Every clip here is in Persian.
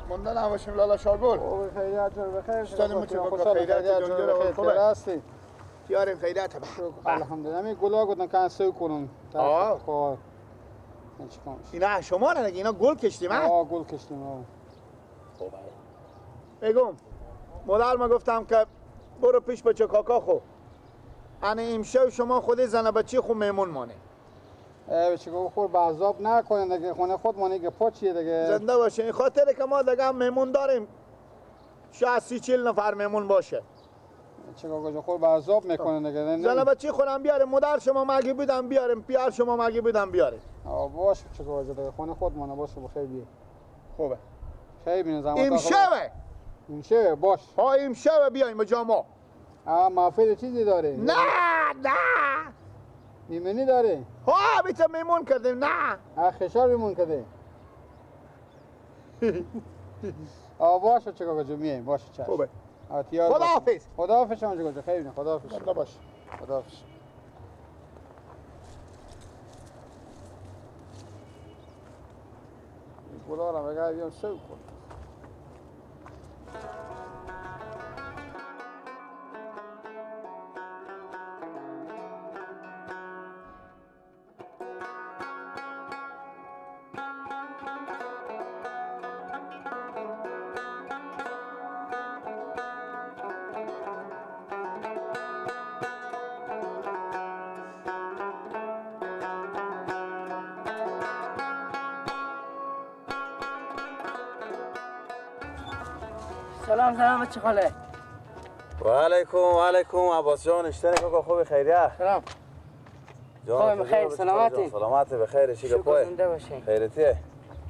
مونده نباشیم لالا شاگل. خیریت جور بخیر. خیریت جور بخیر. هستی؟ یاریم خیریت. الحمدلله. می گلا گفتن که سو کنن. آه. اینا شما نه اینا گل کشتیم ها؟ آه گل کشتیم آه. خوبه. میگم مادر ما گفتم که برو پیش بچه کاکا خو. انا امشب شما خود زن بچه خو میمون مانه. بچه کاکا خور به عذاب نکنه دیگه، خونه خود مانه که پاچیه دیگه. زنده باشه. این خاطره که ما دیگه میمون داریم. شاید 30-40 نفر میمون باشه. بچه کاکا خور به عذاب میکنه دیگه. زن بچه خودم بیاریم، مادر شما مگه بودم بیاریم، پیار شما مگه بودم بیاریم. آه باشه بچه کاکا دیگه، خونه خود مانه باشه بخیر بیه. خوبه. خیلی بینه زحمت. امشب. امشب باش. ها امشب بیایم جا ما. آه محفل چیزی داره؟ نه نه. میمونی داره؟ ها بیتا میمون کردیم نه. آه خشار میمون کرده. آه باشه چه کاکا جون میایم باشه چشم. خوبه. خداحافظ. خداحافظ شما چه خیلی بینه خداحافظ. خدا باش. خداحافظ. گلا را بگه بیام سو کن. سلام سلام بچه خاله. و علیکم و علیکم عباس جان، اشتنی کاکا خوبی خیریه؟ سلام. خوبم خیر سلامتی. سلامتی بخیر چی گپای؟ زنده باشین. خیرتیه؟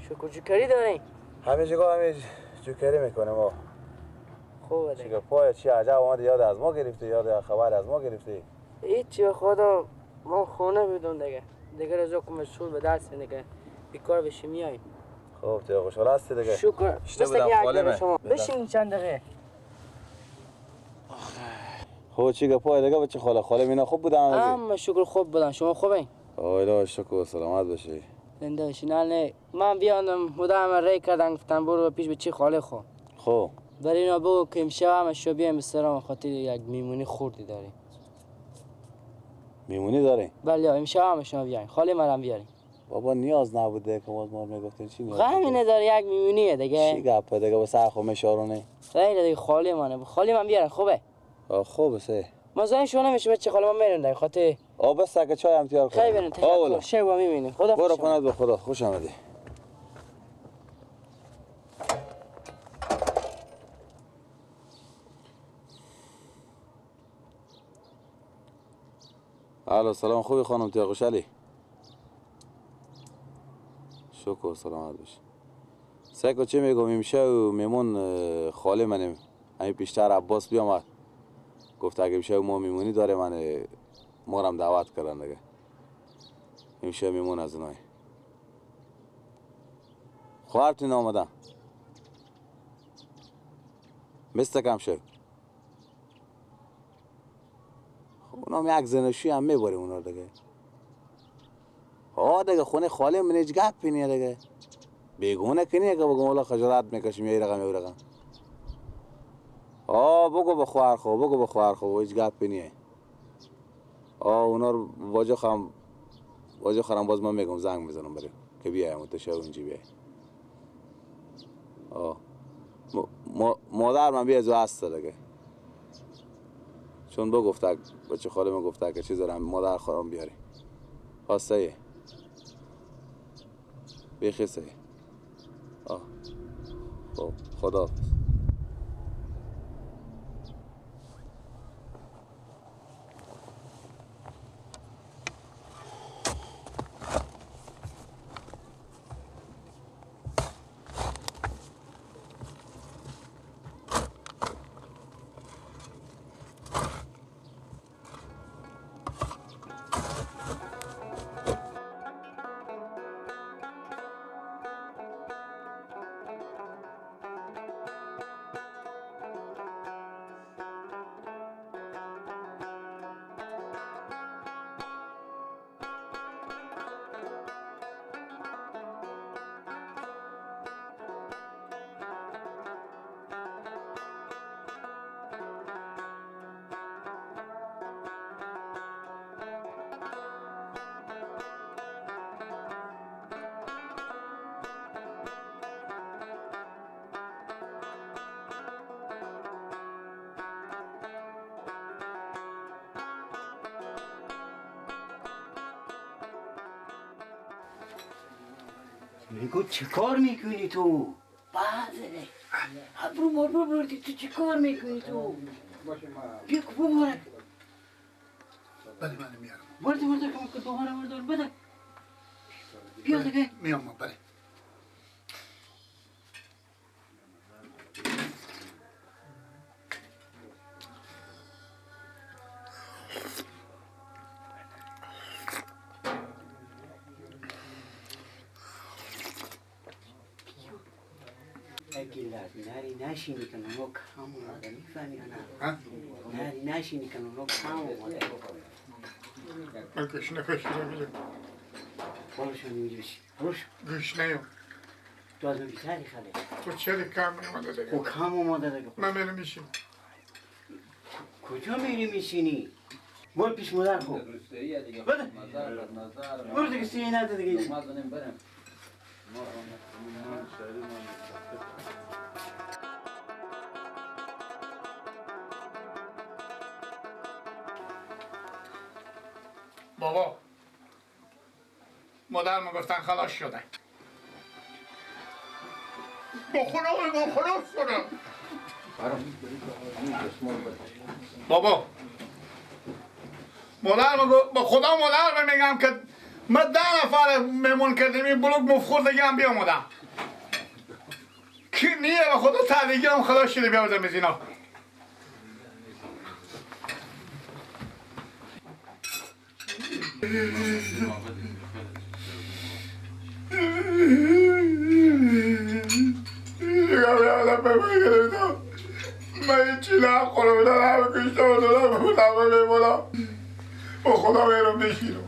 شکر جوکری دارین؟ همه جگاه همه جوکری میکنیم ما. خوبه چی گپای چی عجب اومد یاد از ما گرفتی، یاد خبر از ما گرفتی؟ هیچی به خدا ما خونه بودم دیگه. دیگه رضا کم شد به دست دیگه. بیکار بشی میایم. خب تو خوشحال هستی دیگه؟ شکر. شما بشین چند دقیقه. خب چی گپای دیگه بچه خاله؟ خاله مینا خوب بودن؟ اما شکر خوب بودن. شما خوبین؟ آه شکر سلامت باشی. زنده باشی. نه من بیاندم مدام ری کردن گفتم برو پیش بچه خاله خو. خب برای اینا بگو که امشب هم شو بیایم به سلام خاطر یک میمونی خوردی داریم. میمونی داریم؟ بله امشب هم شما بیاین. خاله مرام بیارین. بابا نیاز نبوده که باز ما میگفتین چی نیاز؟ غمی نداره یک میمونیه دیگه. چی گپه دیگه واسه خو مشارونه. خیلی دیگه خاله مانه. خاله من بیارن خوبه. آه خوبه سه. ما زنگ شو نمیشه بچه خاله ما میرن دیگه خاطر. آ بس که چای هم تیار کن. خیلی برن تشکر. شب با میبینیم. خدا برو پناه به خدا. خوش آمدی. الو سلام خوبی خانم تیا خوشحالی؟ شکر سلامت باش. سیکو چی میگم امشب میمون خاله منم. همین پیشتر عباس بیامد گفت اگه امشب ما میمونی داره من ما هم دعوت کردن دیگه. امشب میمون از اونای خواهرتون آمدن مثل کم شد. خب اونام یک زنشوی هم میباریم اونا دیگه. آه دیگه خونه خاله من هیچ گپی نیه دیگه. بیگونه که نیه که بگم والا خجالت میکشیم یه رقم یه رقم. آه بگو به خواهر خو، بگو به خواهر خو هیچ گپی نیه. آه اونا رو واجه خواهم واجه خواهم باز من میگم زنگ میزنم بریم که بیایم تو شب اونجی بیای. آه مادر من بیا از هست دیگه. چون بگفت بچه خاله من گفته که چیز دارم مادر خواهم بیاری. خواسته بیخی سه. آه خب خدا. میگو چه کار میکنی تو؟ بازه برو برو برو تو چه کار میکنی تو؟ بیا مبارک. بله من میارم. برو برو که دوباره برو بده. بیا دیگه. میام بله. نری نشینی که نونو کم اومده میفهمی یا نه؟ نری نشینی که نونو کم اومده. من گشنه کشیده میدم. برو شو نمیدی بشی. برو شو. گشنه ایم. تو از من بیتری خاله. تو چرا کم اومده دیگه؟ خب کم اومده دیگه. من میرم میشینم. کجا میری میشینی؟ برو پیش مادر خب. بده. برو دیگه سینه نده دیگه. بابا مادر ما گفتن خلاص شده. با خدا با خلاص شده. بابا مادر ما با خدا مادر میگم که ما 10 نفر میمون کردیم این بلوک مفخور دیگه هم بیامدم کی نیه به خدا تدیگی هم خلاص شده بیاوردم از اینا. من هیچی نخورم دارم گوشتم دارم خودم میمونم با خدا میرم بشینم.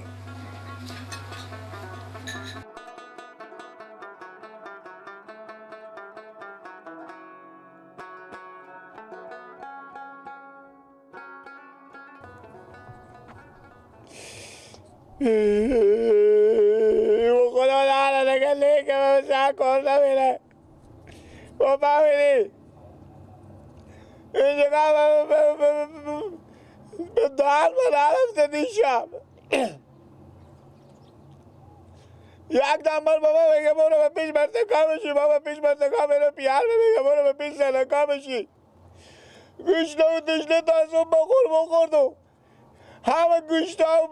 خدا داره دیگه لیکه به سر کار نمیره. با فهمیدی اینجا به در من نرفته دیشب. یک دنبال بابا میگه برو به پیش مرتکا بشی. بابا پیش مرتکا میره پیار میگه برو به پیش سلکا بشی. گوشته و تشنه تا صبح بخور بخوردم. همه گوشته و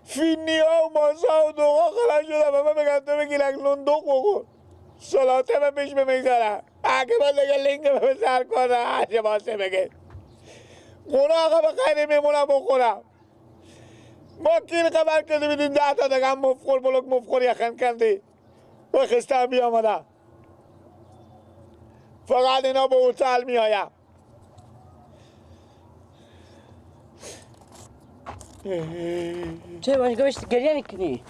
فینی ها و ماسا و دوغا خلاص شدم. بابا میگم تو بگی یک نون دوغ بخور. سلاته به پیش میگذارم. اگه من دیگه لینگ به سر کنه هرچه واسه بگه. خونه آقا به خیلی میمونم بخورم. ما کیل خبر کردی بیدیم 10 تا دیگه هم مفخور بلوک مفخور یخن کردی و خسته هم بیامدم. فقط اینا به هتل میایم. چه باش گوشت گریه میکنی؟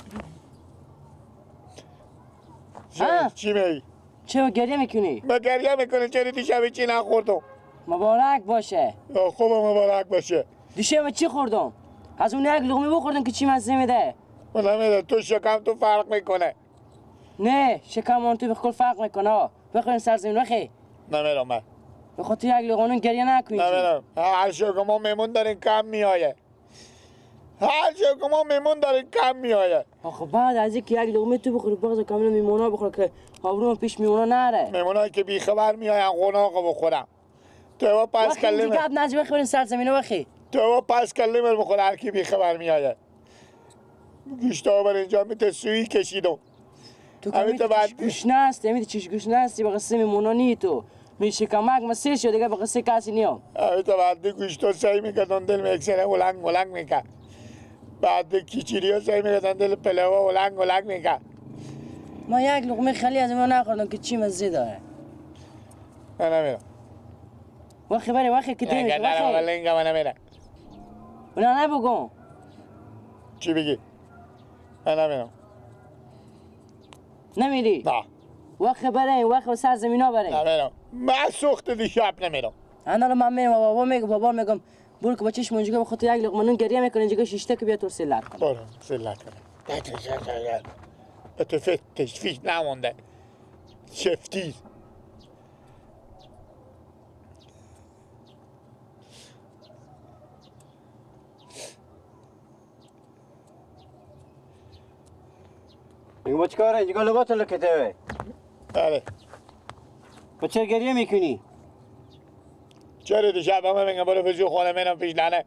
چی میگی؟ چه گریه میکنی؟ ما گریه میکنی چرا دیشب چی نخوردم؟ مبارک باشه. خوب مبارک باشه. دیشب من چی خوردم؟ از اون یک لقمه بخوردم که چی مزه میده؟ من نمیدونم تو شکم تو فرق میکنه. نه شکم اون تو به کل فرق میکنه. بخوریم سرزمین بخی. نمیرم من. به خاطر یک لقمه گریه نکنی. نمیرم. هر شکم ما میمون دارین کم میآیه. هر شکم ما میمون دارین کم میآیه. آخه بعد از اینکه یک لقمه تو بخوری باز کامل میمونا بخور که آبروم پیش میمونا نره. میمونایی که بی خبر میآین قناق بخورم. تو پس کلمه. دیگه نجی بخورین سرزمین بخی. تو پس کلمه بخور هر کی بی خبر میآید. گوشتا بر اینجا میته سویی کشیدم. تو که گوش نستی، همیت چش گوش نستی به قصه میمونا نی تو. می شکمک ما سیر شد دیگه به قصه کسی نیام. همیت بعد گوشتا سعی میکردن دل میکسره ولنگ ولنگ میکرد. بعد کیچیری ها سعی میکردن دل پلوا ولنگ ولنگ میکرد. ما یک لقمه خالی از ما نخوردم که چی مزه داره. من نمیرم. وخی بره وخی که دیمش وخی. نه من نمیرم. اونا نبگم. چی بگی؟ من نمیرم. نمیری؟ نه. وخی بره وخی سر زمینا بره. نمیرم. من سوخت دیشب نمیرم. انا من میرم بابا میگم بابا میگم برو که بچه‌ش منجگه به خاطر یک لقمه نون گریه میکنه اینجا شیشته که بیا تو سلات کنه. برو سلات کنه. به تو فتش فیش نمونده. شفتی. میگم با چیکاره؟ اینجا لبات لکته. بله. با چه گریه میکنی؟ چرا دیشب همه میگم برو پیش خونه میرم پیش ننه.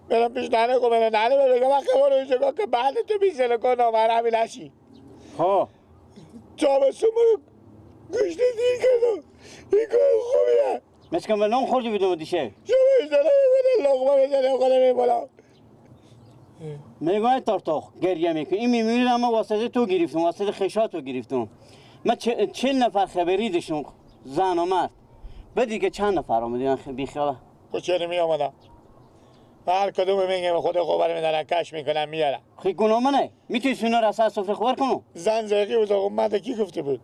میرم پیش ننه خب میرم ننه میگم من خبر اینجا که بعد تو بیسل کن نامرمی نشی. ها. تابستون گوشت دیر کردم. این کار خوبیه. مثل که من نون خوردی بودم دیشه. شما ایشتره میکنه لقمه بزنه خونه میبالا. میگم تارتاخ گریه میکنی. این میمیرم اما واسطه تو گرفتم، واسطه خشاتو گرفتم. من 40 نفر خبری داشتم، زن و مرد. بعد دیگه چند نفر آمدن بیخیاله. خب چرا می آمدم؟ هر کدوم میگم خود خبر میدارن کش میکنم میارم. خیلی گناه منه. میتونی اینا را سر سفره خبر کنم؟ زن زرقی بود آقا مرد کی گفته بود؟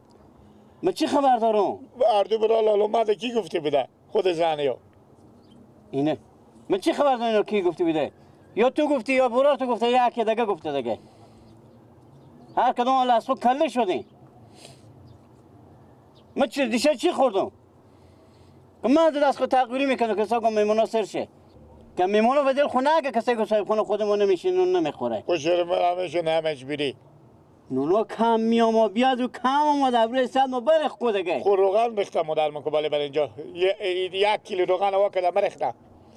من چی خبر دارم؟ اردو برا لالو مرد کی گفته بوده؟ خود زن یا. اینه. من چی خبر دارم اینا کی گفته بوده؟ یا تو گفتی یا برار تو گفته یا یکی دیگه گفته دیگه. هر کدوم حالا از خود کله شدیم. من چی دیشب چی خوردم؟ من از خود تقویری میکنم که ساکن میمونا سر شه. که میمونا به دل خونه اگه کسی که صاحب خونه خودمون نمیشین نون نمیخوره. خوش من همشون همش بیری. نونا کم میام و بیاد و کم آمد ابروی صد ما برخ خود دیگه. خب روغن ریختم مادر من که بالا بر اینجا 1 کیلو روغن وا کردم برختم.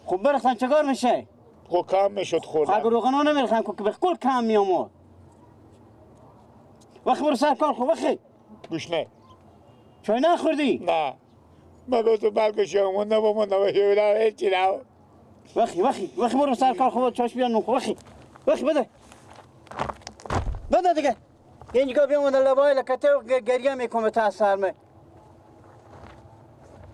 خب برختن چیکار میشه؟ خب کم میشد خوردم. خب روغن ها نمیرخن که به کل کم میام. وقت برو سر کار خب وقتی. گوشنه. چای نخوردی؟ نه. من گفتم بلکه شما مونده با مونده با هیچی نه. وقتی وقتی وقتی برو سر کار خب چاش بیان نون وقتی وقتی بده. بده دیگه. اینجا بیام لبای لکته و گریه میکنم تا سرمه.